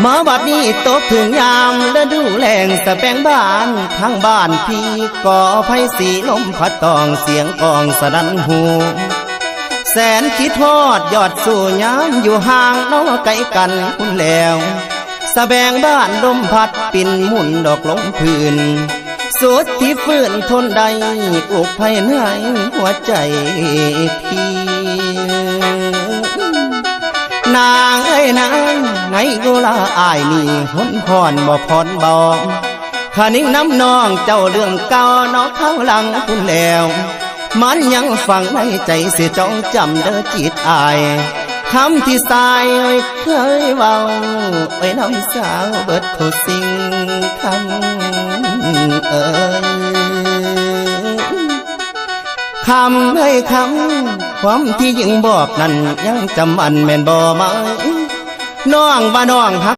ມາບັດນີ້ຕົກເຖິງຍາມລະດູແລ້ງ ສະແບງບ້ານທາງບ້ານພີ່ ກໍໄພສີລົມພັດຕ້ອງ ສຽງກ້ອງສະໜັ່ນຫູ ແສນຄິດຮອດຍອດສູ່ຍາມ ຢູ່ຫ່າງເນາະໄກກັນພຸ້ນແລ້ວ ສະແບງບ້ານລົມພັດປິ່ນໝຸ່ນດອກລົງພື້ນ ສຸດທີ່ຟື້ນທົນໄດ້ ອຸກໄພໃນຫົວໃຈ ທີ່ ນາງເອີຍນາງ ໃນເວລາອ້າຍນີ້ຫົນຫ້ອນບໍ່ຜ່ອນເບົາ ຄະນຶງນຳນ້ອງເຈົ້າເລື່ອງເກົ່າເນາະ ຄາວຫຼັງພຸ້ນແລ້ວ ມັນຍັງຝັງໃນໃຈ ຊິຈົ່ງຈຳເດີຈິດອ້າຍ ຄຳທີ່ຊາຍເຄີຍເວົ້າ ເອີຍນຳສາວເບິດທຸກສິ່ງ ຄຳເອີຍ ຄຳເອີຍຄຳ ຄວາມທີ່ຍິງບອກນັ້ນ ຍັງຈຳໝັ້ນແມ່ນບໍ່ໄໝ? ນ້ອງວ່ານ້ອງຮັ